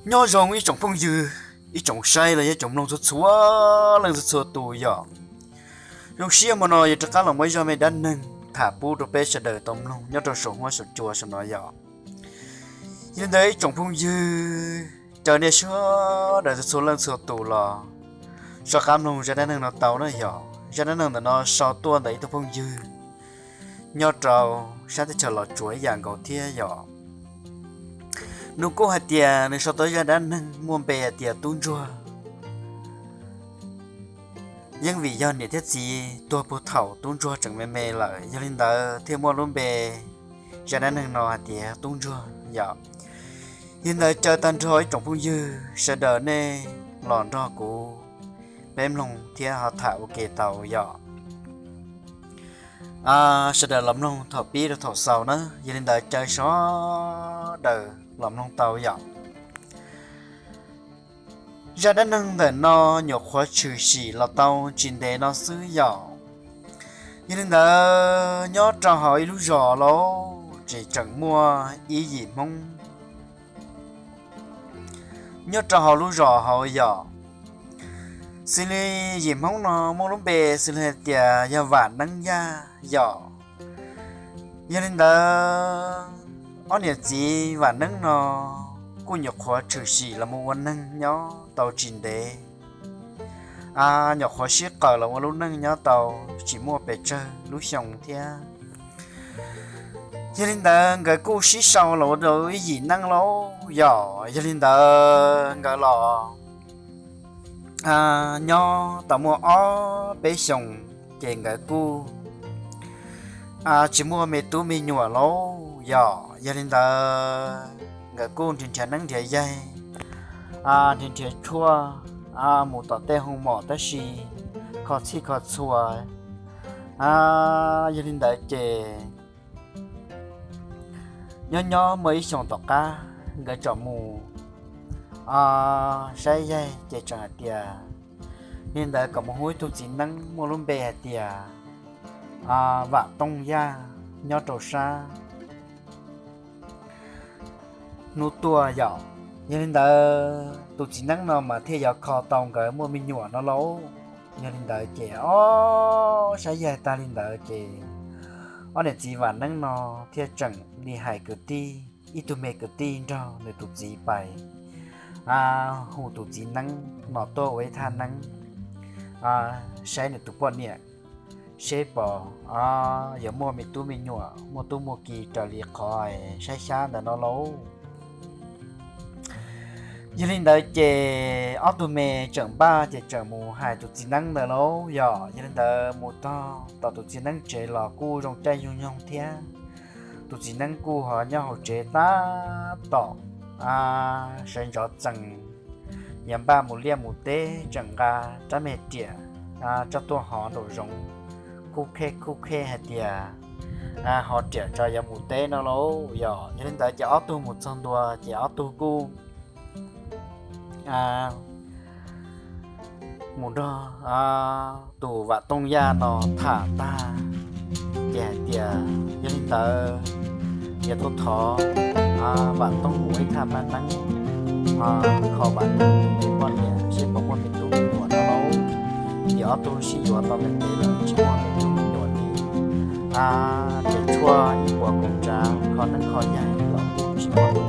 Nyob zoo ib tsoom phooj ywg, ib tsoom saib los yog ib tsoom mloog txhua txhua leej txhua txhua tus yom. Zoo siab hmo no yuav rov qab los muaj ib zaj me dab neeg tham pub rau peb sawv daws tau mloog nyob rau saum huab saum cua saum no yom. Yog li ntawd ib tsoom phooj ywg, caw nej sawv daws txhua txhua leej txhua tus los soj qab mloog zaj dab neeg no tau na yom. Zaj dab neeg ntawm no sau tuaj ntawm ib tug phooj ywg nyob rau sab teb chaws Los Tsuas ib yam nkaus thiab yom. Nws kuj hais tias nws sau tau zaj dab neeg muaj npe hais tias Tub Ntsuag. Yeej vim yog niam thiab txiv tuag puag thaum tub ntsuag tseem me me lawm, yog li ntawd thiaj muaj lub npe zaj dab neeg no hais tias Tub Ntsuag yom. Yog li ntawd caw tag nrho ib tsoom phooj ywg sawv daws nej los nrog kuv peb mloog thiab ho tham ua ke tau yom. Sawv daws los mloog thaum pib rau thaum xaus na, yog li ntawd caw sawv daws los mloog tau yom. Zaj dab neeg ntawm no nyuam qhuav tshwm sim los tau tsis ntev no xwb yom. Yog li ntawd nyob rau hauv ib lub zos lauj, ces tseem muaj ib yim Hmoob nyob rau hauv lub zos hauv yom. Xws li yim Hmoob no muaj lub npe xws li hais tias yog Vam Neeb Yaj yom. Yog li ntawd ob niam txiv Vam Neeb no kuj nyuam qhuav tshwm sim los mus ua neeg nyob tau tsis ntev, nyuam qhuav sib qaws los ua lub neej nyob tau tsis muaj pes tsawg lub xyoo thiab. Yog li ntawd nkawd kuj sib sau los ua rau ib yim neej lauj yom. Yog li ntawd nkawd los nyob tau muaj ob peb xyoos ces nkawd kuj tsis muaj me tub me nyuam lauj yom. Yog li ntawd nkawd kuj nrhiav nrhiav neeb nrhiav yaig, nrhiav nrhiav tshuaj mus tom tej hoo mom tab sis kho txhij kho txhua. Yog li ntawd ces nyob nyob muaj ib xyoos tom qab nkawd tsom mus saib yaig ces tseem hais tias, yog li ntawd kom mus hu ib tug txiv neeb muaj lub npe hais tias Vam Tooj Yaj nyob rau sab hnub tuaj yom. Yog li ntawd tus txiv neeb no mas thiaj yuav kho tau nkawd muaj me nyuam no lauj. Yog li ntawd ces ob saib yaig tag li ntawd ces ob niam txiv Vam Neeb no thiaj tseem li hais kwv tij, ib tug me kwv tij nrog nws tus txiv pais hu tus txiv neeb no tuaj ua ib thaj neeb saib nws tus poj niam seb puas yuav muaj me tub me nyuam muaj tub muaj ki raws li qhov saib xyab ntawd no lauj. Yog li ntawd ces ob tug me tseem npaj ces tseem mus hais tus txiv neeb ntawd lauj yom. Yog li ntawd mus txog tom tus txiv neeb tsev los kuj zoo caij zoo nyoog thiab. Tus txiv neeb kuj ho nyob hauv tsev tab tom sawv ntxov txees, yog npaj mus liaj mus teb, tseem nqa rab me riam, tso tuaj hov nraum zoov, khuj khej khuj khej hais tias hov riam tso yuav mus teb no lauj yom. Yog li ntawd ces ob tug mus txog ntua ces ob tug kuj mus nrog tus Vam Tooj Yaj no tham tag ces hais tias, yog li ntawd yuav tuaj thov Vam Tooj mus ib thaj paj neeb kho Vam Tooj tus poj niam seb puas muaj me tub me nyuam no lauj. Ces ob tug sib yuav tau ntev ntev lawm tsis muaj me tub me nyuam li. Ces tshuaj ib puas kaum tsav kho neeb kho yaig los kuj tsis muaj tus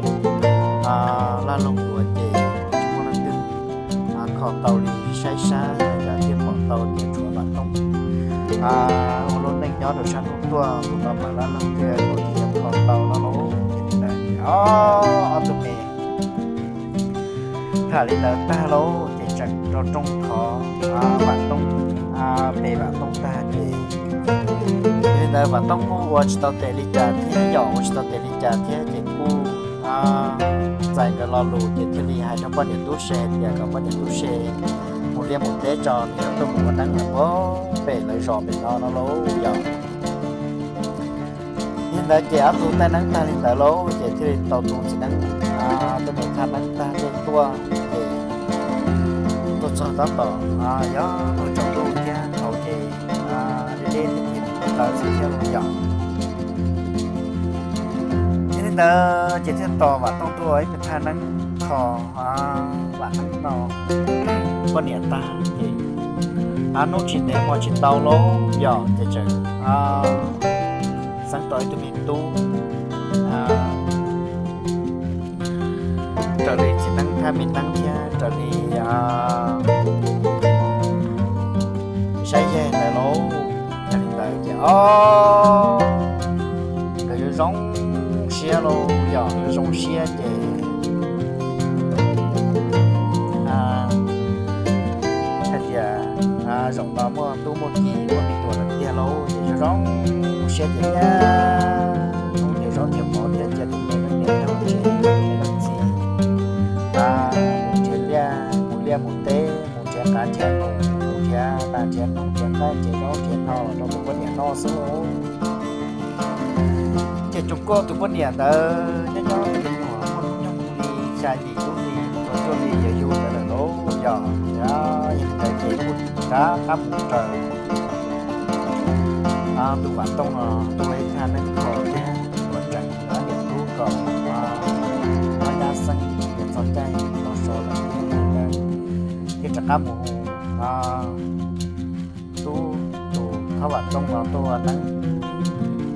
laj loog yuav ces tsis muaj leej twg kho tau li. Saib sab yog cas thiaj pom tau ces tshuav Vam Tooj ua lub neej nyob rau sab hnub tuaj, tus no mas laj loog twg los tsis yog kho tau no lauj. Ces li ntawd ob tug me tham li ntawd tag lauj ces tseem rau rooj thov Vam Tooj, pe Vam Tooj tag ces, yog li ntawd Vam Tooj kuj ua tsis tau tes li cas thiab yom, ua tsis tau tes li cas thiab ces kuj txais nkawd lo lus ces thiaj li hais rau poj niam tub se hais tias kom poj niam tub se mus liaj mus teb tso, nws yuav tuaj mus ua neeb lawm puag pem lawv zos pem no no lauj yom. Li ntawd ces ob tug taij neeb tag li ntawd lauj ces thiaj li tau tus txiv neeb tuaj mus thaj neeb tag tej tuaj ces tuaj txog tab tom yog tuaj tsaus ntuj thiab thaum ces deb deb thiab ces mus tawv xwb thiab lauj yom. Yog li Ntawd ces thiaj tos Vam Tooj tuaj ib pliag thaj neeb kho Vam Neeb no poj niam tag ces hnub tsis ntev hmo tsis tau lauj yog ces txawm xeeb tau ib tug me tub raws li txiv neeb thaj me neeb thiab raws li saib yeg ntawd lauj. Yog li ntawd ces o nkawd yuav zoo siab lauj yog zoo siab ces hais tias zaum no muaj tub muaj ki muaj me nyuam lawm tiag lauj ces zoo zoo siab ces thiab hnub ces zaub ntiag mov thiab cia tus me leej niam nyob tsev tus me leej txiv mus nrhiav liaj mus liaj mus teb mus nrhiav qav nrhiav noog mus nrhiav nas nrhiav noog nrhiav nqaij nrhiav zaub nrhiav no los rau tus poj niam noj xwb lauj. Ces tsoom kuj tus poj niam ntawd nyob nyob tus me nyuam muaj hnub nyoog li xya yim lub hli rau cuaj hli yuav yug ntawd lawm lauj yog. Yog li ntawd ces kuj rov qab mus raws tus Vam Tooj no tuaj ib thaj neeb kho thiab ua tseem rau niam tub kom ob nyab xeeb tsis txog caij los so lawm thiab ntawd thiaj rov qab mus tub tus Thab Vam Tooj no tuaj ua neeb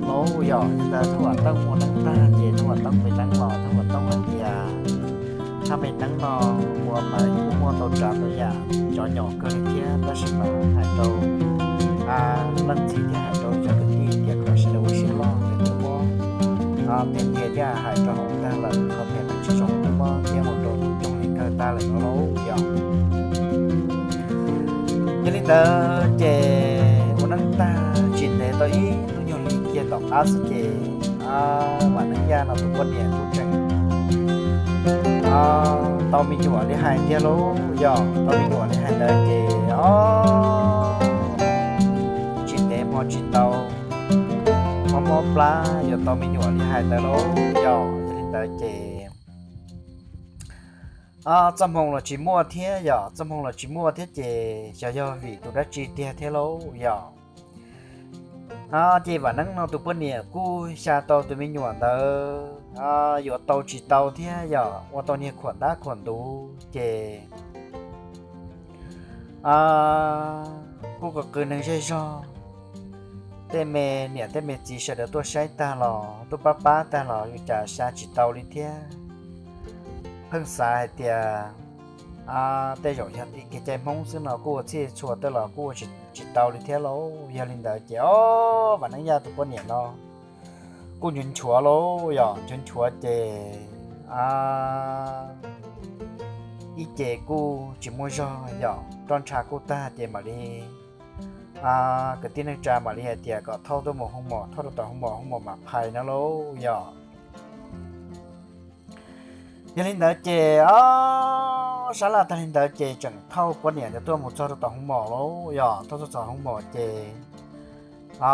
lauj yog. Li ntawd Thab Vam Tooj ua neeb tag ces Thab Vam Tooj me neeb los Thab Vam Tooj hais tias thaj me neeb no ua mas kuj muaj tau tsav tau yam cov nyom kawg li thiab tab sis mas hais rau leej txiv thiab hais rau cov kwv tij tias kom sawv daws ua siab loj ces twb muab tiag tiag thiab hais rau hauv ntag lawm qhov tias nws tsis zoo twb muab thiab ua rau tus coob li kawg tag lawm no lauj yog. Yog li ntawd ces ua neeb tag tsis ntev tau ib hnub nyoog li kiag tom qab xwb ces Vam Neeb Yaj no tus poj niam kuj tseem tau me nyuam li hais tiag lauj yog. Tau me nyuam li hais ntawd ces o tsis ntev hmo tsis tau mob mob plab yuav tau me nyuam li hais ntawd lauj yog. Yog li ntawd ces txoj hmoo los tsis muaj thiab yog, txoj hmoo los tsis muaj thiab ces xyov yog vim tus dab tsi tiag thiab lauj yog. Ces Vam Neeb no tus poj niam kuj xya tau tus me nyuam ntawd yuav tau tsis tau thiab yog ua tau niag khuam ntab khuam ntuv ces kuj qw qw neeg zej zog, tej me niam tej me txiv sawv daws tuaj saib tag los tuaj pab pab tag los yus cas xya tsis tau li thiab. Pheej xav hais tias tej zaum yog tim kev cai Hmoob xwb no kuj ua txhij txhua tej los kuj ua tsis tau li thiab lauj. Yog li ntawd ces o Vam Neeb Yaj tus poj niam no kuj nchuav nchuav lauj yog, nchuav nchuav ces ib ce kuj tsis muaj zog yog, roj ntsha kuj tag ces mam li kwv tij neej tsa mam li hais tias kom thauj tuaj mus hoo mom, thauj rau tom hoo mom, hoo mom mam phais no lauj yog. Yog li ntawd ces o sab laj tag li ntawd ces tseem thauj poj niam ntawd tuaj mus txog rau tom hoo mom lauj yog, thauj tuaj txog hoo mom ces o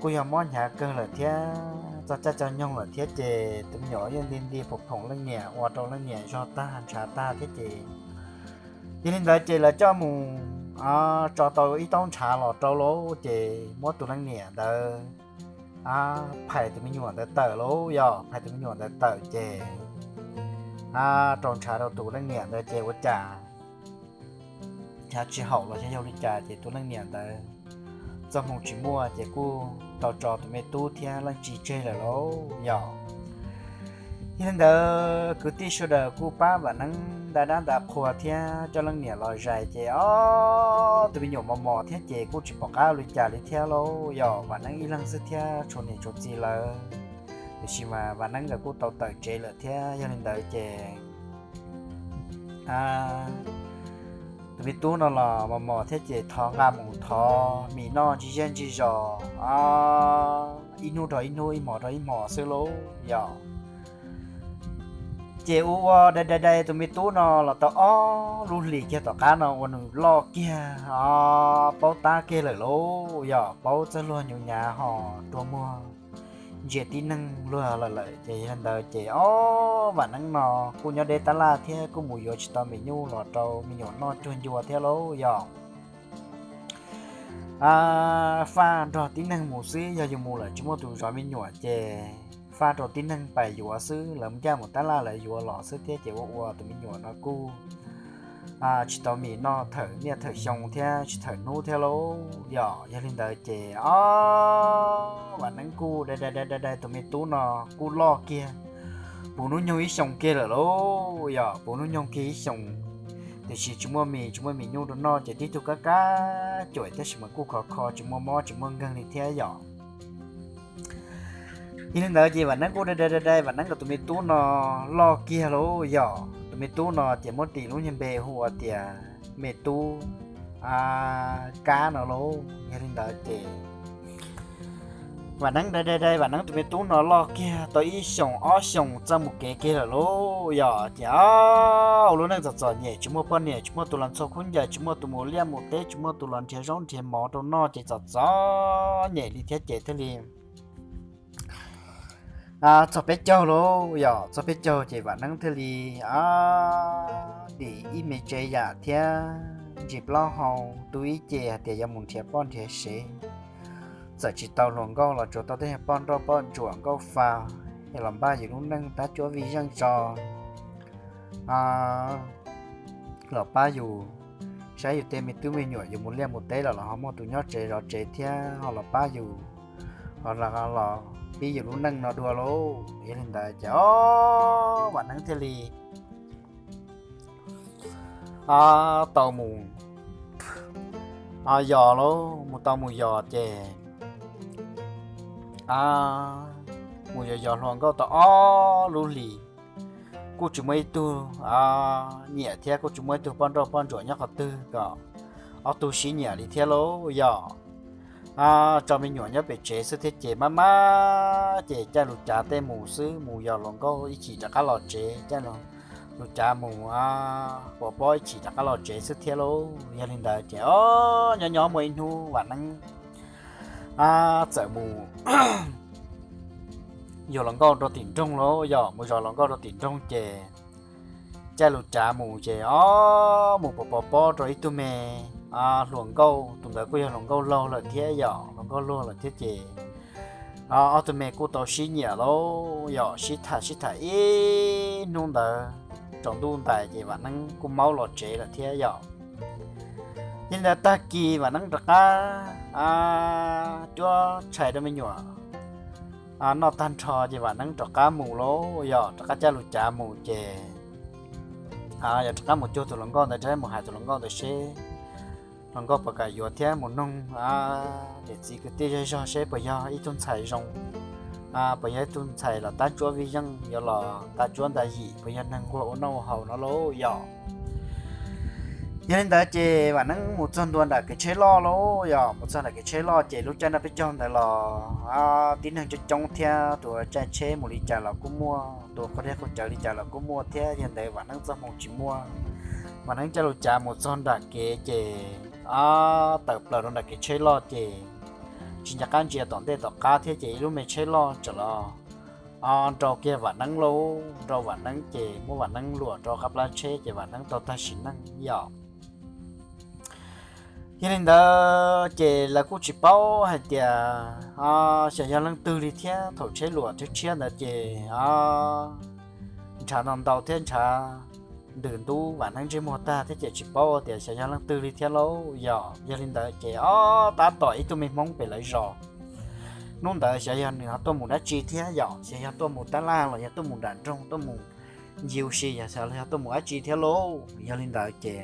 kuj yog mob hnyav kawg lawm thiab txog caij txog nyoog lawm thiab ces tus me nyuam yeej nti nti phoom phoom leej niam ua rau leej niam zog tag ntshav tag thiab ces yog li ntawd ces lawv coj mus tso tau ib taub ntshav los rau lauj ces muab tus leej niam ntawd phais tus me nyuam ntawd tawm lauj yog, phais tus me nyuam ntawd tawm ces rau ntshav rau tus leej niam ntawd ces ua cas hnyav tsis haum los xyov yog li cas ces tus leej niam ntawd txoj hmoo tsis muaj ces kuj tau tso tus me tub thiab leej txiv tseg lawm lauj yog. Yog li ntawd kwv tij sawv daws kuj pab Vam Neeb nta dab nta qhua thiab coj leej niam los zais ces o tus me nyuam mos mos thiab ces kuj tsis pom qab ua li cas li thiab lauj yog, Vam Neeb ib leeg xwb thiab tshuav niam tshuav txiv lawm. Tiam sis mas Vam Neeb nkawd kuj tau tawm tsev lawm thiab yog li ntawd ces tus me tub no los mos mos thiab ces thov nqa mus thov mis noj ntsis zej ntsis zos ib hnub rau ib hnub ib hmos rau ib hmos xwb lauj yog. Ces ua ua dai dai dai tus me tub no los tau ob lub hlis kiag tom qab no ua nws loj kiag o paub tab kiag lawm lauj yog, paub txawj luag nyuv nyav ho rua muag ntsia tib neeg luag lawm lawm ces yog li ntawd ces o Vam Neeb no kuj nyob deb tab laj thiab kuj mus yuav tsis tau me nyuj los rau me nyuam noj cuag ncua thiab lauj yog. Faj nrog tib neeg mus xwb yog yus mus lawm tsis muaj tus zov me nyuam ces faj rau tib neeg pais yuav xwb, lawv ncaj mus tab laj lawv yuav los xwb thiab ces ua ua tus me nyuam no kuj tsis tau mis noj thawm niaj thawm xyoo thiab tsis thawm hnub thiab lauj. Yog, yog li ntawd ces o, Vam Neeb kuj dai dai dai dai dai tus me tub no kuj loj kiag, puv hnub nyoog ib xyoos kiag lawm lauj. Yog, puv hnub nyoog kiag ib xyoos, tiam sis tsis muaj mis tsis muaj mis nyuj rau noj ces tib tug kab kab cuam tab sis mas kuj khov kho tsis muaj mob tsis muaj nkeeg li thiab yom. Yog li ntawd ces Vam Neeb kuj dai dai dai dai Vam Neeb nkawd tus me tub no loj kiag lauj. Yog, tus me tub no ces muab tis lub niag npe hu ua tias me tub Kab no lauj. Yog li ntawd ces Vam Neeb dai dai dai Vam Neeb tus me tub no loj kiag tau ib xyoos ob xyoos txaj mus kev kiag lawm lauj. Yog, ces ua lub neej txom txom nyem tsis muaj poj niam tsis muaj tus los ntxhua khaub ncaws tsis muaj tus mus liaj mus teb tsis muaj tus los nrhiav zaub nrhiav mov rau noj ces txom txom nyem li thiab ces thiaj li txog peb caug lauj. Yog, txog peb caug ces Vam Neeb thiaj li dim ib me tsev yam thiab ntsis plaub hau, tu ib ce hais tias yuav mus nrhiav poj nrhiav sev. Txawm tsis tau hluas nkauj los tsuas tau tej poj nrauj poj ntsuam nkauj fa, es los npaj yus lub neej tab cuab vij zeej tso, los pab yus saib yus tej me tub me nyuam yus mus liaj mus teb los los ho muaj tus nyob tsev zov tsev thiab ho los pab yus, ho los pib yus lub neej no dua lauj. Yog li ntawd ces o, Vam Neeb thiaj li tau mus yos lauj, mus tau mus yos ces mus yos yos hluas nkauj tau ob lub hlis, kuj tsis muaj ib tug nyiam thiab kuj tsis muaj ib tug poj nrauj poj ntsuam nyob qhov twg kom ob tug sib nyiam li thiab lauj. Yog, tso me nyuam nyob pem tsev xwb thiab ces maj maj ces caij lus cav tej mus xwb, mus yos hluas nkauj ib chim rov qab los tsev, caij lus cav mus pov pob ib chim rov qab los tsev xwb thiab lauj. Yog li ntawd ces o, nyob nyob muaj ib hnub Vam Neeb txawm mus yos hluas nkauj rau tim nroog lauj. Yog, mus yos hluas nkauj rau tim nroog ces caij lus cav mus ces o, mus pov pov pob rau ib tug me hluas nkauj, tus ntawd kuj yog hluas nkauj laug lawm thiab. Yog, hluas nkauj laug lawm thiab ces ob tug me kuj tau sib nyiam lauj. Yog, sib tham sib tham ib hnub ntawd tsaus ntuj ntais ces Vam Neeb kuj maub los tsev lawm thiab. Yog, yog li ntawd tag kis Vam Neeb rov qab cuab tshais rau me nyuam noj tag nrho ces Vam Neeb rov qab mus lauj. Yog, rov qab caij lus cav mus ces yog rov qab mus cuag tus hluas nkauj ntawd, rov mus hais tus hluas nkauj ntawd seb hluas nkauj puas kam yuav thiab mus noog niam txiv kwv tij zej zog seb puas yog ib tug ntxhais zoo, puas yog ib tug ntxhais los tab cuab vij zeej, yuav los tab cuab nta yim, puas yog neeg nquag ua noj ua haus no lauj. Yog, yog li ntawd ces Vam Neeb mus txog ntua nram kev tsheb loj lauj. Yog, mus txog nram kev tsheb loj ces lub caij noj peb caug ntawd los tib neeg coob coob thiab, tus caij tsheb mus li cas los kuj muaj, tus qhua dej qhua cawv li cas los kuj muaj thiab. Yog ntawd Vam Neeb txoj hmoo tsis muaj, Vam Neeb caij lus cav mus txog nram kev ces tawm plaws rau nram kev tsheb loj ces tsis nco qab ntsia tom ntej tom qab thiab ces ib lub me tsheb loj txawm los nrau kiag Vam Neeb lauj. Nrau Vam Neeb ces muab Vam Neeb luam rau qab plab tsheb ces Vam Neeb tau tag sim neej. Yog, yog li ntawd ces lawv kuj tsis paub hais tias xyov yog leej twg li thiab, thaum tsheb luam tsheb tshiab ntawd ces ntshav ntau ntau thiab ntshav ntws ntub Vam Neeb ntsej muag tag thiab ces tsis paub tias xyov yog leej twg li thiab lauj. Yog, yog li ntawd ces o, tab tom ib tug me Hmoob pem lawv zos, hnub ntawd xyov yog nws ho tuaj mus dab tsi thiab, yog xyov yog tuaj mus tab laj los yog tuaj mus nram nroog tuaj mus ncig ua si, yog xyov yog tuaj mus dab tsi thiab lauj. Yog li ntawd ces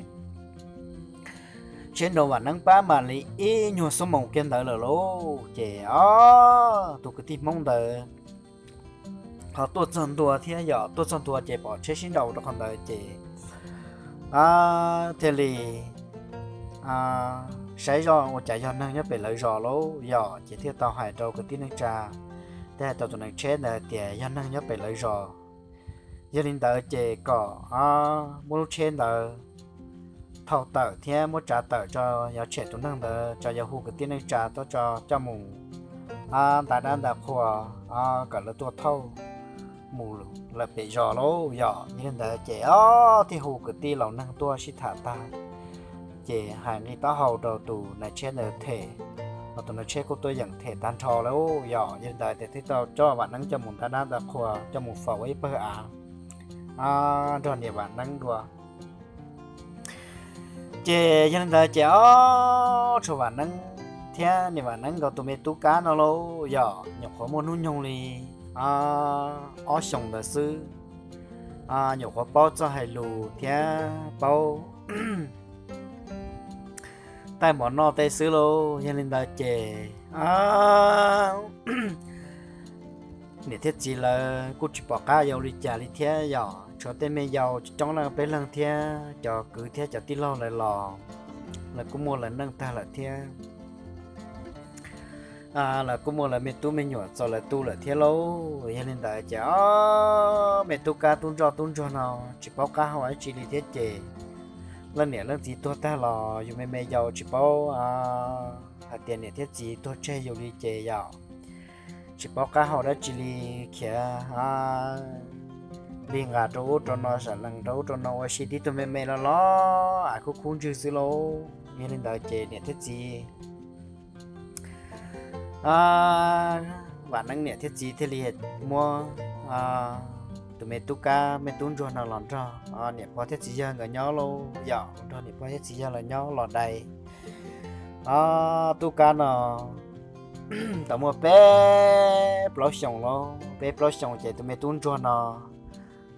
tsheb nrau Vam Neeb pab mam li ib nyuag xuab moos kiag ntawd lawm lauj. Ces o, tus kwv tij Hmoob ntawd ho tuaj txog ntua thiab, yog tuaj txog ntua ces pom tsheb sib nrau rau qhov ntawd ces thiaj li saib zoj ua cas yog neeg nyob pem lawv zos lauj. Yog, ces thiaj tau hais rau kwv tij neej tsa thiab hais rau tus neeg tsheb ntawd hais tias yog neeg nyob pem lawv zos. Yog li ntawd ces kom muab lub tsheb ntawd thau tawm thiab muab tsav tawm tso, yuav tshem tus neeg ntawd tso, yuav hu kwv tij neej tsa tuaj tso coj mus ntaus dab ntaus qhua kom lawv tuaj thauj mus lawm pem zos lauj. Yog, yog li ntawd ces o, thiaj hu kwv tij laus neeg tuaj sib tham tag ces hais nqi taub hau rau tus neeg tsheb ntawd them Mas tus nrog tsheb kuj tuaj yeem them tag nrho lawm yom. Yog li ntawd ces thiaj tau coj Vam Neeb coj mus nta dab nta qhua, coj mus faus ua ib pawg av nrog niam Vam Neeb dua. Ces yog li ntawd ces ob tshuav Vam Neeb thiab niam Vam Neeb nkaus tus me tub Kab no lauj yom, nyuam qhuav muaj hnub nyoog li ob xyoos ntawd xwb. Nyuam qhuav paub txoj hais lus thiab paub taij mov noj tej xwb lauj. Yog li ntawd ces niam thiab txiv lawv kuj tsis pom qab yuav ua li cas li thiab yom. Tshuav tej me yaus coob leej peb leeg thiab cov kwv thiab cov tij laug lawv los lawv kuj muaj lawv neej tag lawm thiab. Lawv kuj muaj lawv me tub me nyuam txaus lawv tu lawm thiab lauj. Yog li ntawd ces ob me tub Kab tub Ntsoj tub Ntsuag no tsis paub qab hau dab tsi li thiab ces leej niam leej txiv tuag tag los yus me me yaus tsis paub hais tias niam thiab txiv tuag tseg yus li ces yom, tsis paub qab hau dab tsi li, khiav li nqa rau ub rau no, zam lees rau ub rau no ua si tib tug me me los los av khub khub ntswg xwb lauj. Yog li ntawd ces niam thiab txiv Vam Neeb niam thiab txiv thiaj li muab tus me tub Kab me tub Ntsuag no los nrog niam pog thiab txiv yawg nkawd nyob lauj yom, nrog niam pog thiab txiv yawg lawv nyob los dai. Tub Kab no tau muaj peb plaub xyoos lauj, peb plaub xyoos ces tus me tub Ntsuag no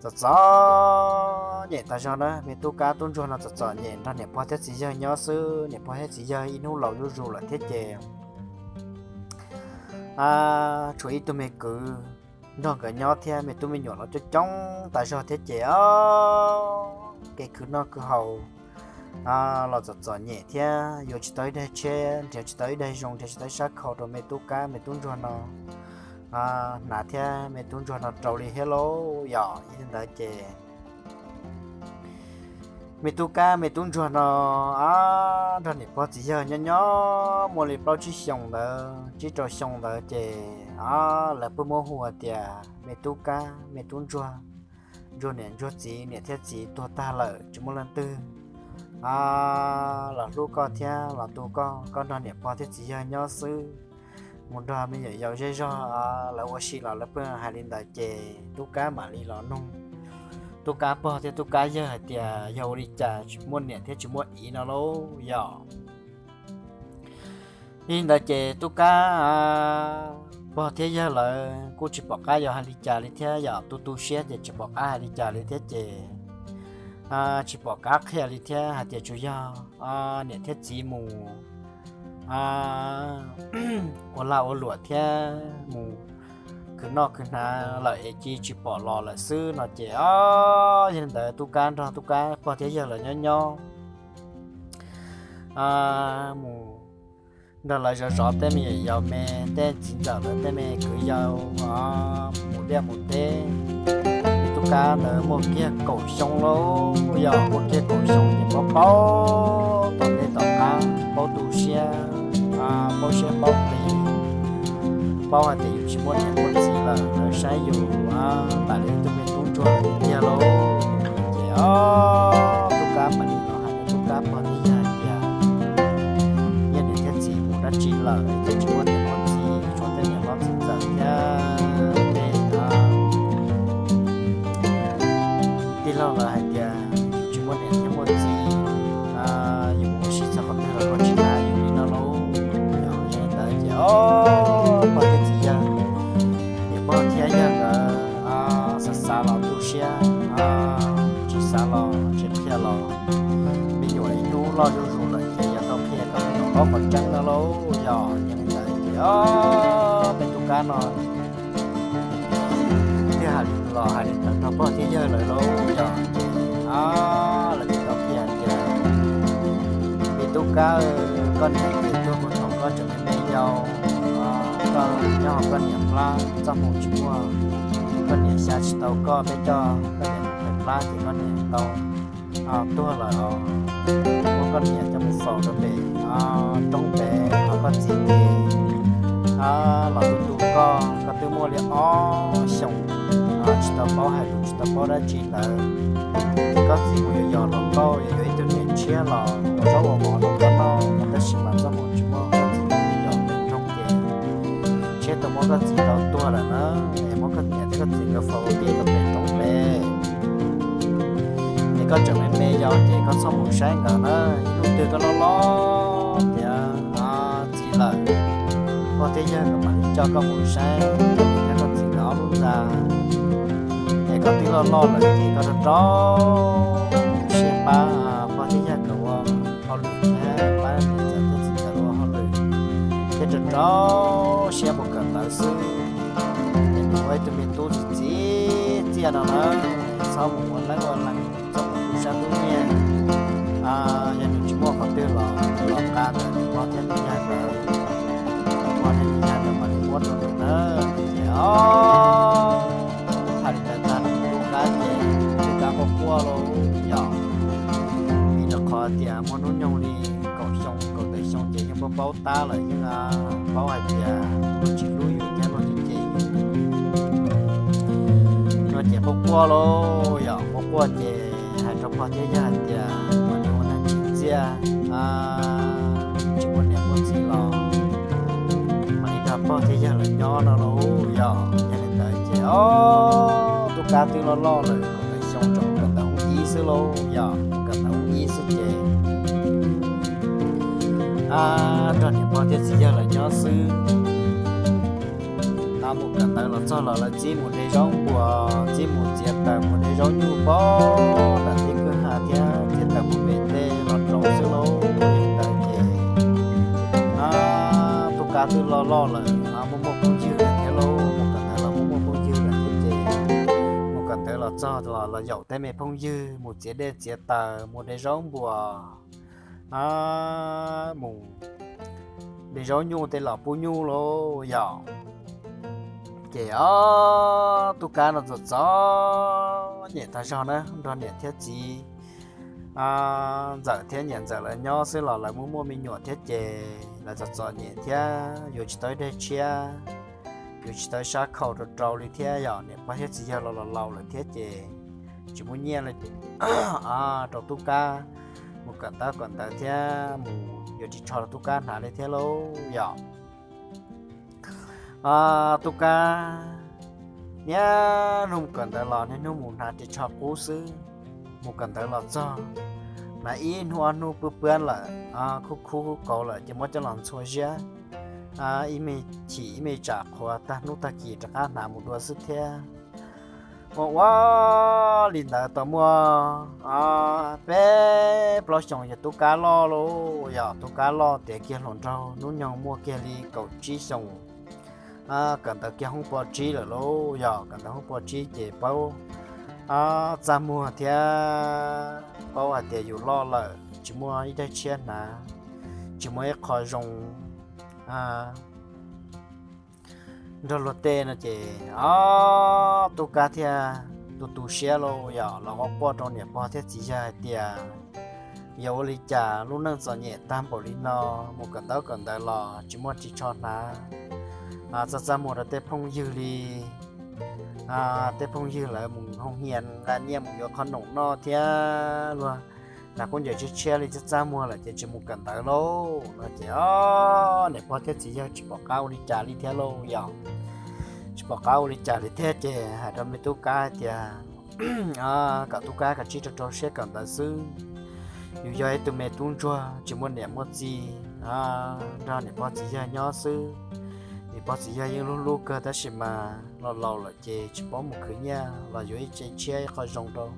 txom txom nyem tas zog na, me tub Kab tub Ntsuag no txom txom nyem nrog niam pog thiab txiv yawg nyob xwb, niam pog thiab txiv yawg ib hnub laus zuj zus lawm thiab ces tshuav ib tug me kwv nrog nkawd nyob thiab me tub me nyuam los coob coob tas zog thiab ces kev khwv noj khwv haus los txom txom nyem thiab yuav tsis tau ib daig tsheb, nrhiav tsis tau ib daig zoo, nrhiav tsis tau ib sab khau rau me tub Kab me tub Ntsuag no hnav thiab me tub Ntsuag no rau li thiab lauj yom. Yog li ntawd ces me tub Kab me tub Ntsuag no nrog niam pog txiv yawg nyob nyob muaj li plaub tsib xyoos ntawd, tsib rau xyoo ntawd ces lawv pheej muab hu tias me tub Kab me tub Ntsuag, Ntsuag niam Ntsuag txiv, niam thiab txiv tuag tag lawm tsis muaj leej twg los hlub koj thiab los tu koj, koj nrog niam pog thiab txiv yawg nyob xwb, mus nrog me nyuam yaus zej zog lawv ua si los lawv pheej hais li ntawd ces tub Kab mam li los nug tub Kab pog thiab tub Kab yawg hais tias yog ua li cas tsis muaj niam thiab tsis muaj txiv no lauj yom. Li ntawd ces tub Kab pog thiab yawg lawv kuj tsis pom qab yuav hais li cas li thiab yom, tu tu siab ces tsis pom qab hais li cas li thiab ces tsis pom qab qhia li thiab hais tias tsuas yog niam thiab txiv mus ua lag ua luam thiab mus khwv noj khwv hnav lawm es cia tsis pom los lawm xwb no ces o, yog li ntawd tub Kab nrog tub Kab pog thiab yawg lawv nyob nyob mus nrog lawv zov zov tej me nyuam yaus me, tej txiv ntxawm lawv tej me kwv yau mus liaj mus teb. Tub Kab ntawd muaj kiag kaum xyoo lauj, yog muaj kiag kaum xyoo ces paub paub tom ntej tom qab, paub tu siab, paub siab paub qis, paub hais tias yus tsis muaj niam muaj txiv lawm, lawv saib yus npaum li ib tug me tub ntsuag tiag lauj. Ces o, tub Kab mam li los hais rau tub Kab pog thiab yawg hais tias yog niam thiab txiv mus dab tsi lawm ces tsis muaj niam muaj txiv, tshuav tej niam hlob txiv ntxawm thiab tej tij laug lawv hais tias yus tsis muaj niam thiab muaj txiv, yus mus ua si txog qhov twg los koj tsis hnav yus li no lauj. Yog li ntawd ces o, pog thiab txiv yawg, niam pog thiab yawg nkawd xav xav los tu siab, tsis xav los tsis qhia los, me nyuam ib hnub loj zuj zus lawm ces yuav tau qhia kom me nyuam paub qhov tseeb no lauj. Yog li ntawd ces o, peb tub Kab no thiaj hais los hais li ntawd rau pog thiab yawg lawv lauj. Yog ces lawv thiaj tau qhia tias me tub Kab, koj niam ces tuag mus thaum koj tseem me me yau, koj nyob hauv koj niam plab txoj hmoo tsis muaj, koj niam xyav tsis tau koj, peb coj koj niam mus plab ces koj niam tau tuag lawm os. Muab koj niam coj mus faus rau pem roob pem, ho koj txiv ces los tu tu koj, koj twb muaj li ob xyoos tsis tau paub hais lus tsis tau paub dab tsi ntawd, ces koj txiv mus yos yos los koj yuav yuav ib tug niam tshiab los ua zaub ua mov rau koj noj, tab sis mas txoj hmoo tsis muaj, koj txiv mus yos Thiab tau muab koj txiv rau tuag lawm na, es muab koj niam thiab koj txiv nkawd faus ua ke rau pem roob pem. Es koj tseem me me yau ces koj txhob mus saib nkawd na, ib hnub twg koj loj loj tiav txiv lawm, pog thiab yawg nkawd mam li coj koj mus saib koj niam thiab koj txiv nkawd ob lub ntxa. Es koj twb loj loj lawm ces koj rau rau siab pab pog thiab yawg nkawd ua hauj lwm thiab pab niam ntxawm thiab txiv ntxawm ua hauj lwm, thiab rau rau siab mus kawm ntawv xwb. Es mus ua ib tug me tub txiv txiv txiaj no na, txhob mus ua leeb ua lees, txhob mus tu sab tub nyiag. Yog nws tsis muaj qhov twg los los nqa ntawm pog thiab yawg ntawd, pog thiab yawg ntawd mam li muab rau nws na. Ces o, hais li ntawd tag nws tus kab ces tus kab quaj quaj lauj yom. Vim rau qhov tias muaj hnub nyoog li kaum xyoo kaum tawm xyoo ces yeej paub paub tab lawm, yeej paub hais tias luag tsis hlub yus thiab luag tsis cem yus no ces quaj quaj lauj yom, quaj quaj ces hais rau pog thiab yawg hais tias kom nws ua neeg tsim txiaj, tsis muaj niam muaj txiv los mam li nrog pog thiab yawg lawv nyob no lauj yom. Yog li ntawd ces o, tus kab twb loj loj lawm, kaum tawm xyoo tseem kawm ntawv hoob ib xwb lauj yom, kawm ntawv hoob ib xwb ces nrog niam pog thiab txiv yawg lawv nyob xwb. Mus kawm ntawv los txog los lawv txib mus de zaub npuas, txib mus txiav taws mus de zaub nyuj pog nram tej kwj ha thiab txiav taws mus pem tej los rau xwb lauj. Li ntawd ces tus kab twb loj loj lawm, muaj muaj phooj ywg lawm thiab lauj, mus kawm ntawv los muaj muaj phooj ywg lawm thiab ces mus kawm ntawv los txog los los yaum tej me phooj ywg mus txiav dej txiav taws mus de zaub npuas, mus de zaub nyuj tej los pub nyuj lauj yom. Ces o, tus kab no txom txom nyem tag zog na, nrog niam thiab txiv ntxawm thiab niam ntxawm lawv nyob xwb los lawv muaj muaj me nyuam thiab ces lawv txom txom nyem thiab yuav tsis tau ib daim tshiab, yuav tsis tau ib sab khau rau rau li thiab yom. Niam pog thiab txiv yawg los los laus lawm thiab ces tsis muaj nyiaj li rau tub kab mus kawm ntaub kawm ntawv thiab mus yuav ris tsho rau tub kab hnav li thiab lauj yom. Tub kab niaj hnub mus kawm ntawv los niaj hnub mus hnav ris tsho qub xwb. Mus kawm ntawv los txog, hnav ib hnub ob hnub pw pwab lawm, khub khub khub kauv lawm ces muab coj los ntxhua ziab, ib me chim ib me tsam qhuav tag hnub tag kis rov qab hnav mus dua xwb thiab. Ua ua li ntawd tau muaj peb plaub xyoos ces tub kab loj lauj yom. Tub kab loj tiav kiag hluas nraug, hnub nyoog muaj kiag li kaum tsib xyoos, kawm ntawv kiag hoob pov tsib lawm lauj yom. Kawm ntawv hoob pov tsib ces paub txaj muag thiab paub hais tias yus loj lawm tsis muaj ib daim tshiab hnav, tsis muaj ib qho zoo nrog luag tej no ces o, tub kab thiaj tu tu siab lauj yom, los quaj quaj rau niam pog thiab txiv yawg hais tias yog ua li cas lub neej txom nyem tag npaum li no, mus kawm ntaub kawm ntawv los tsis muaj ris tsho hnav, txaj txaj muag rau tej phooj ywg li. Tej phooj ywg lawv mus hoo hias nqa nyiaj mus yuav qhov noom noj thiab luag hnav khaub ncaws tshiab tshiab li txaj txaj muag lawm ces tsis mus kawm ntawv lauj no ces o, niam pog thiab txiv yawg tsis pom qab ua li cas li thiab lauj yom. Tsis pom qab ua li cas li thiab ces hais rau me tub kab hais tias kom tub kab kav tsij rau rau siab kawm ntawv xwb. Yus yog ib tug me tub ntsuag tsis muaj niam muaj txiv, nrog niam pog txiv yawg nyob xwb. Niam pog txiv yawg yeej hlub hlub kawg tab sis mas los laus lawm ces tsis paub mus khwv nyiaj los yuav ib ce tshiab ib qho zoo rau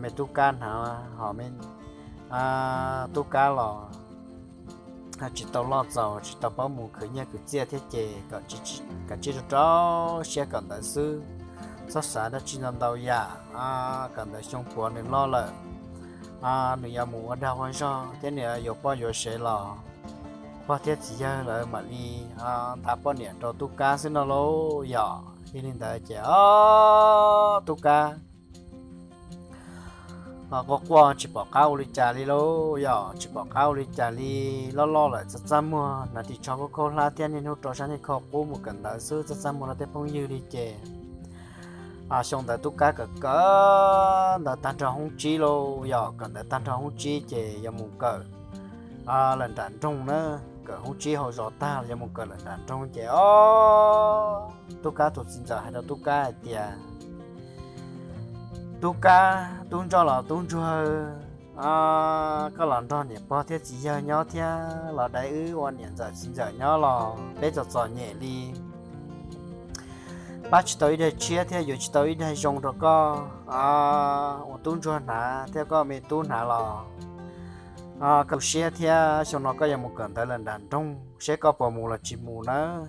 me tub kab hnav, ho me tub kab los tsis tau loj txaus tsis tau paub mus khwv nyiaj khwv txiaj thiab ces kav tsij rau rau siab kawm ntawv xwb. Txhob xav dab tsi ntau ntau yam, kawm ntawv xyoo puav nws loj lawm, nws yuav mus ua dag ua zog thiab nws yuav poj yuav sev los pog thiab txiv yawg lawv mam li ntav poj niam rau tub kab xwb no lauj yom. Yog li ntawd ces o, tub kab quaj quaj tsis pom qab ua li cas li lauj yom, tsis pom qab ua li cas li. Loj loj lawm txaj txaj muag hnav ris tsho khaub khaub hlab thiab niaj hnub rau sab niag kho qub mus kawm ntawv xwb, txaj txaj muag rau tej phooj ywg li ces xyoo ntawd tub kab kawm kawm ntawv tag nrho hoob tsib lauj yom, kawm ntawv tag nrho hoob tsib ces yuav mus kawm lawm nram nroog na. kawm hoob tsib hauv zos tag los yuav mus kawm lawm nram nroog ces ob, tub kab tus txiv ntxawm hais rau tub kab hais tias, tub kab, tub ntsuag los tub ntsuag, koj los nrog niam pog thiab txiv yawg nyob thiab los dai wb ua niam ntxawm txiv ntxawm nyob los peb txom txom nyem li. Pab tsis tau ib daig tshiab thiab yuav tsis tau ib daig zoo rau koj ua tub ntsuag hnav thiab koj me tub hnav los koj tu siab thiab xyoo no koj yuav mus kawm ntawv lawm nram nroog seb koj puas mus los tsis mus nawb.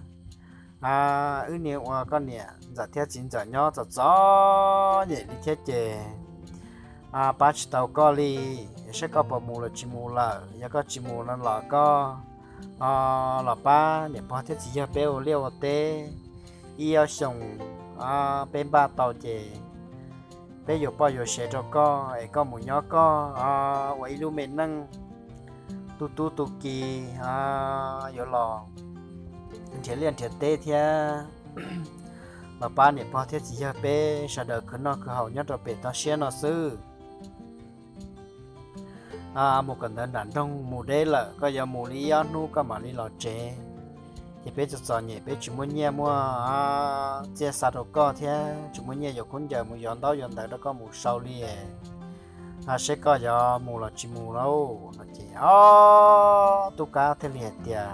Wb niaj ua koj niam ntxawm thiab txiv ntxawm nyob txom txom nyem li thiab ces pab tsis tau koj li, saib koj puas mus los tsis mus lawm. Yog koj tsis mus no los koj los pab niam pog thiab txiv yawg peb ua liaj ua teb ib ob xyoos, peb npaj tau ces peb yuav poj yuav sev rau koj es koj mus nyob koj ua ib lub me neej tu tub tu ki, yuav los nrhiav liaj nrhiav teb thiab los pab niam pog thiab txiv yawg peb sawv daws khwv noj khwv haus nyob rau pem toj siab no xwb. Mus kawm ntawv nram nroog mus deb lawm, koj yuav mus li ib ob hnub koj mam li los tsev. Ces peb txom txom nyem peb tsis muaj nyiaj muaj txiaj xa rau koj thiab tsis muaj nyiaj yuav khaub ncaws mus yuav ntaub yuav ntawv rau koj mus sau li, saib koj yuav mus los tsis mus lauj no ces ob, tub kab thiaj li hais tias,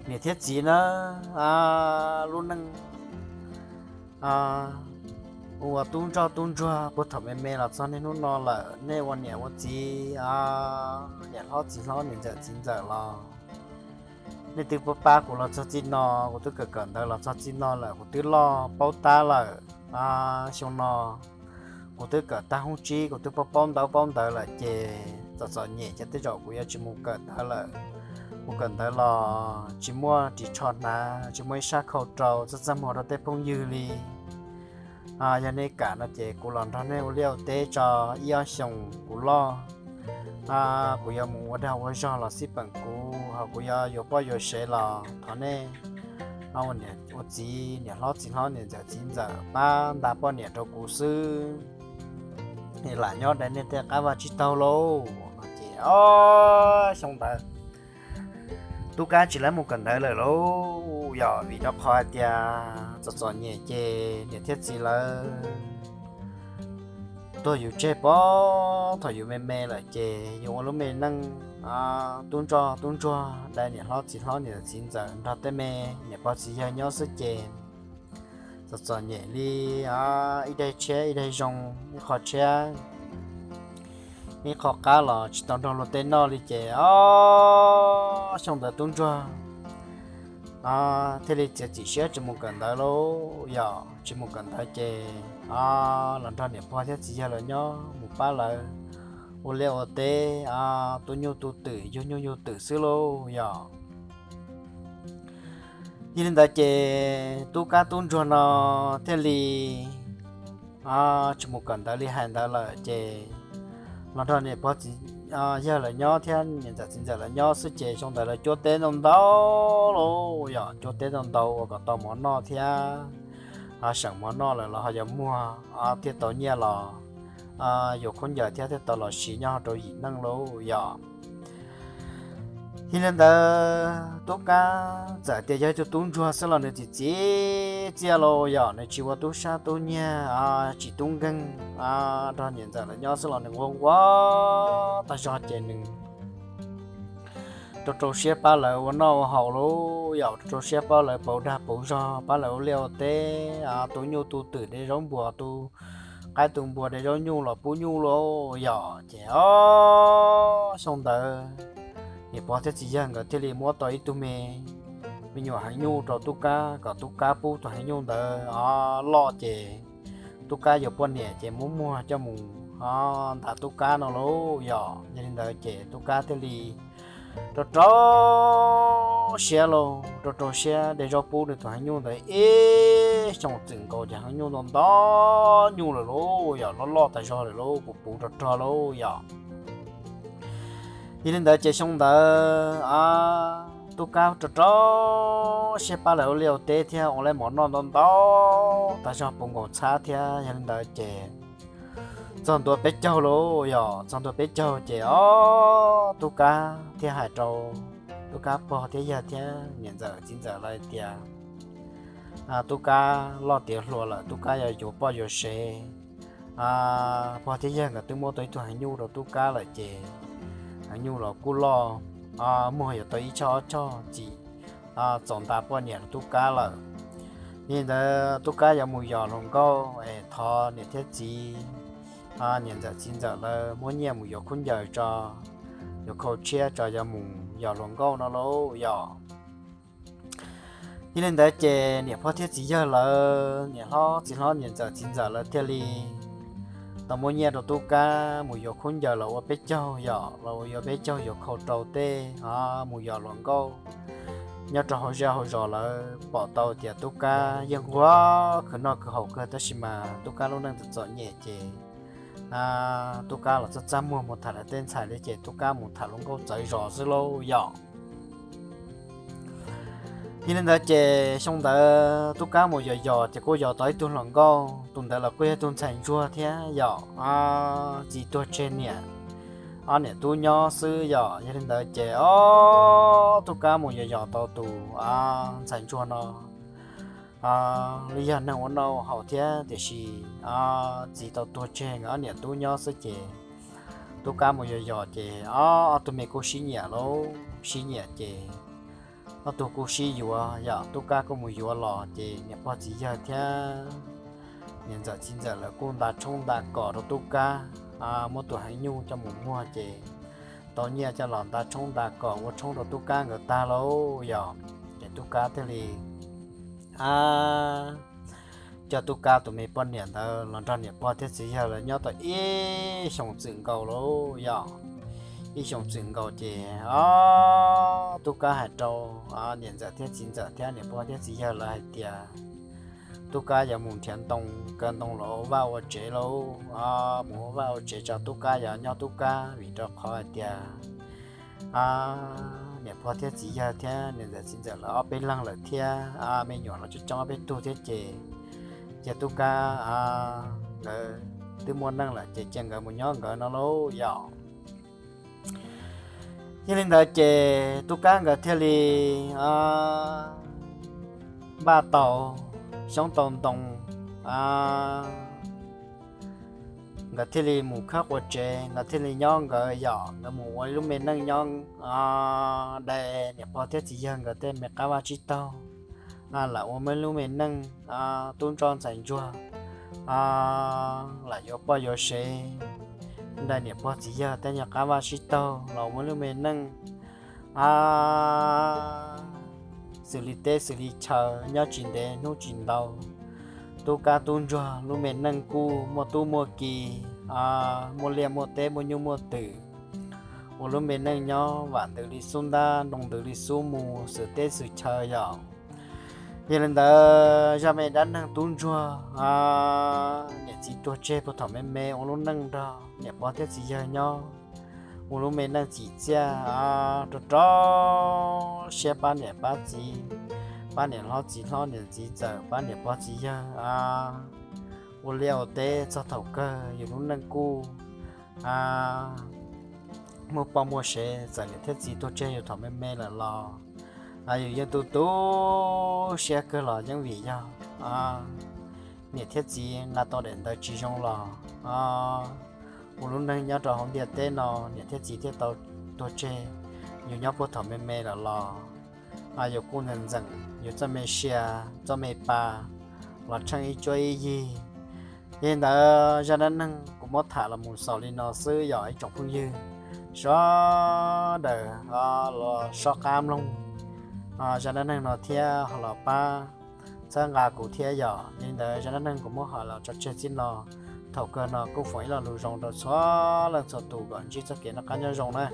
niam thiab txiv na, lub neej ua tub ntsoj tub ntsuag puag thaum me me los txog niaj hnub no lawm, nej ua niam ua txiv, niam hlob txiv hlob niam ntxawm txiv ntxawm los nej twb pab pab kuv los txog txij no, kuv twb kawm kawm ntawv los txog txij no lawm, kuv twb loj paub tab lawm. Xyoo no kuv twb kawm tag hoob tsib, kuv twb paub paub ntaub paub ntawv lawm ces txom txom nyem ces tej zaum kuv yuav tsis mus kawm ntawv lawm. Mus kawm ntawv los tsis muaj ris tsho hnav, tsis muaj ib sab khau rau, txaj txaj muag rau tej phooj ywg li. Yog nej kam no ces kuv los nrog nej ua liaj ua teb tso ib ob xyoos kuv loj, kuv yuav mus ua dag ua zog los xij peem kuv, ho kuv yuav yuav poj yuav sev los thov nej ua niam ua txiv, niam hlob txiv hlob niam ntxawm txiv ntxawm pab nta poj niam rau kuv xwb, lam nyob dai nej tej qab vaj tsib taug lauj no ces ob, xyoo ntawd tub kab tsis lab mus kawm ntawv lawm lauj, yog vim rau qhov hais tias txom txom nyem ces niam thiab txiv lawv tuag yus tseg pov thaum yus me me lawm ces yus ua lub me neej tub ntsoj tub ntsuag dai niam hlob txiv hlob niam txiv ntxawm nrog tej me niam pog txiv yawg nyob xwb ces txom txom nyem li, ib daig tshiab ib daig zoo, ib qho tshiab ib qho qab los tsis tau nrog luag tej noj li ces ob, xyoo ntawd tub ntsuag thiaj li txiav txim siab tsis mus kawm ntawv lauj, yog tsis mus kawm ntawv ces los nrog niam pog thiab txiv yawg lawv nyob mus pab lawv ua liaj ua teb, tu nyuj tu twm yug nyuj yug twm xwb lauj yog. Yog li ntawd ces tub kab tub ntsuag no thiaj li tsis mus kawm ntawv li hais ntawd lawm ces los nrog niam pog txiv yawg lawv nyob thiab niam ntxawm txiv ntxawm lawv nyob xwb ces xyoo ntawd lawv cuab teb ntau ntau lauj yog, cuab teb ntau ntau ua kom tau mov noj thiab seem mov noj lawm los ho yuav muag thiaj tau nyiaj los yuav khaub ncaws thiab thiaj tau los siv nyob rau yim neej lauj yog. Yog li ntawd tub kab txawm tias yog ib tug tub ntsuag xwb los nws txim txiv txiaj lauj yog, nws tsis ua tub sab tub nyiag tsis tub nkeeg, nrog niam ntxawm lawv nyob xwb los nws nquag nquag tag zog ces nws rau rau siab pab lawv ua noj ua haus lauj yog, rau rau siab pab lawv pauv dag pauv zog, pab lawv ua liaj ua teb, tu nyuj tu twm de zaub npua, tu qaib tu npua de zaub nyuj los pub nyuj lauj yog. Ces ob, xyoo ntawd niam pog thiab txiv yawg nkawd thiaj li muab tau ib tug me, me nyuam heev nyuj rau tub kab kom tub kab pub tus heev nyuj ntawd loj ces tub kab yuav poj niam ces muab muag coj mus ntaus tub kab no lauj yog. Yog li ntawd ces tub kab thiaj li rau rau siab lauj, rau rau siab de zaub pub nws tus heev nyuj ntawd ib xyoos txwm nkaus ces heev nyuj ntau ntau nyuj lawm lauj yog, loj loj tas zog lawm lauj, puv puv rog rog lauj yog. Yog li ntawd ces xyoo ntawd tub kab rau rau siab pab lawv ua liaj ua teb thiab ua lawv mov noj ntau ntau tas zog puv nkaus txhab thiab. Yog li ntawd ces txog ntua peb caug lauj, yog txog ntua peb caug ces ob tub kab thiaj hais rau tub kab pog thiab yawg thiab niam ntxawm txiv ntxawm lawv tias, tub kab loj tiav hluas lawm, tub kab yuav yuav poj yuav sev. Pog thiab yawg nkawd twb muab tau ib tug heev nyuj rau tub kab lawm ces heev nyuj los kuj loj, muag yuav tau ib choj ob choj txim txaus nta poj niam rau tub kab lawm. Yog li ntawd tub kab yuav mus yos hluas nkauj es thov niam thiab txiv, niam ntxawm txiv ntxawm lawv muab nyiaj mus yuav khaub ncaws tso, yuav khau tshiab tso yuav mus yos hluas nkauj no lauj yog. Yog li ntawd ces niam pog thiab txiv yawg lawv, niam hlob txiv hlob niam ntxawm txiv ntxawm lawv thiaj li tau muab nyiaj rau tub kab mus yuav khaub ncaws los ua peb caug yom, los yuav peb caug yuav khau rau tej mus yos hluas nkauj. Nyob rau hauv zej hauv zos lawv pom tau tias tub kab yeej nquag khwv noj khwv haus kawg tab sis mas tub kab lub neej txom txom nyem ces tub kab los txaj txaj muag mus tham lawv tej ntxhais li ces tub kab mus tham hluas nkauj txawv zos xwb lauj yom. Yog li ntawd ces xyoo ntawd tub kab mus yos yos ces kuj yos tau ib tug hluas nkauj, tus ntawd los kuj yog tus ntxhais ntsuag thiab yom, txiv tuag tseg niam, ob niam tub nyob xwb yom. Yog li ntawd ces ob tub kab mus yos yos tau tus ntxhais ntsuag no li yog neeg ua noj haus thiab tiam sis txiv tau tuag tseg nkawd ob niam tub nyob xwb ces tub kab mus yos yos ces ob tug me kuj sib nyiam lauj, sib nyiam ces ob tug kuj sib yuav yom, tub kab kuj mus yuav los ces niam pog txiv yawg thiab niam ntxawm txiv ntxawm lawv kuj nta tshoob nta kos rau tub kab, muab tus heev nyuj coj mus muag ces tau nyiaj coj los nta tshoob nta kos ua tshoob rau tub kab nkawd tag lauj yom. Ces tub kab thiaj li coj tub kab tus me poj niam ntawd los nrog niam pog thiab txiv yawg lawv nyob tau ib xyoos txwm nkaus lauj yom. Ib xyoos txwm nkaus ces ob tub kab hais rau niam ntxawm thiab txiv ntxawm thiab niam pog thiab txiv yawg lawv hais tias tub kab yuav mus nrhiav ntoo kaw ntoo los ua vaj ua tsev lauj, mus ua vaj ua tsev tso, tub kab yuav nyob tub kab vim rau qhov hais tias niam pog thiab txiv yawg thiab niam ntxawm txiv ntxawm lawv ob peb leeg lawm thiab me nyuam los coob coob ob peb tug thiab ces cia tub kab nkawd twb muaj neej lawm ces cia nkawd mus nyob nkawd no lauj yom. Yog li ntawd ces tub kab nkawd thiaj li npaj tau xyoob tau ntoo, nkawd thiaj li mus khawb qua tsev, nkawd thiaj li nyob nkawd yom, nkawd mus ua ib lub me neej nyob dai niam pog thiab txiv yawg nkawd tej me qab vaj tsib taug, lam ua ib lub me neej tub ntsoj ntxhais ntsuag, lam yuav poj yuav sev, dai niam pog txiv yawg tej nyuag qab vaj tsib taug los ua ib lub me neej xws li teb xws li chaw nyob tsis ntev hnub tsis ntau. Tub kab tub ntsuag lub me neej kuj muaj tub muaj ki, muaj liaj muaj teb muaj nyuj muaj twm, ua lub me neej nyob vam ntws li xub ntab, nroo ntws li xub mu, xws teb xws chaw yom. Yog li ntawd zaj me dab neeg tub ntsuag niam txiv tuag tseg puag thaum me me ua lub neej nrog niam pog thiab txiv yawg nyob, ua lub me neej tsim txiaj rau rau siab pab niam pab txiv, pab niam hlob txiv hlob niam txiv ntxawm pab niam pog txiv yawg ua liaj ua teb txog thaum kawg yus lub neej kuj muaj poj muaj sev, txawm niam thiab txiv tuag tseg yus thaum me me lawm los yus yeej tu tu siab kawg los yeej vim yog niam thiab txiv nqa tau daim ntawv tsis zoo los ua lub neej nyob rau hauv ntiaj teb no niam thiab txiv thiaj tau tuag tseg yus nyob puag thaum me me lawm los yus kuj ntxeem ntxeem yus txoj me sia, txoj me pa los tsheej ib cuab ib yig. Yog li ntawd zaj dab neeg kuv muab tham los mus xaus li no xwb yog ib tsoom phooj ywg sawv daws los sob qab mloog zaj dab neeg no thiab ho los pab txhawb nqa kuv thiab yom. Yog li ntawd zaj dab neeg kuv muab hais los tso tseg txij no, thaum kawg no kuj foom ib lo lus zoo rau txhua leej txhua tus kom ntsib txoj kev noj qab nyob zoo na.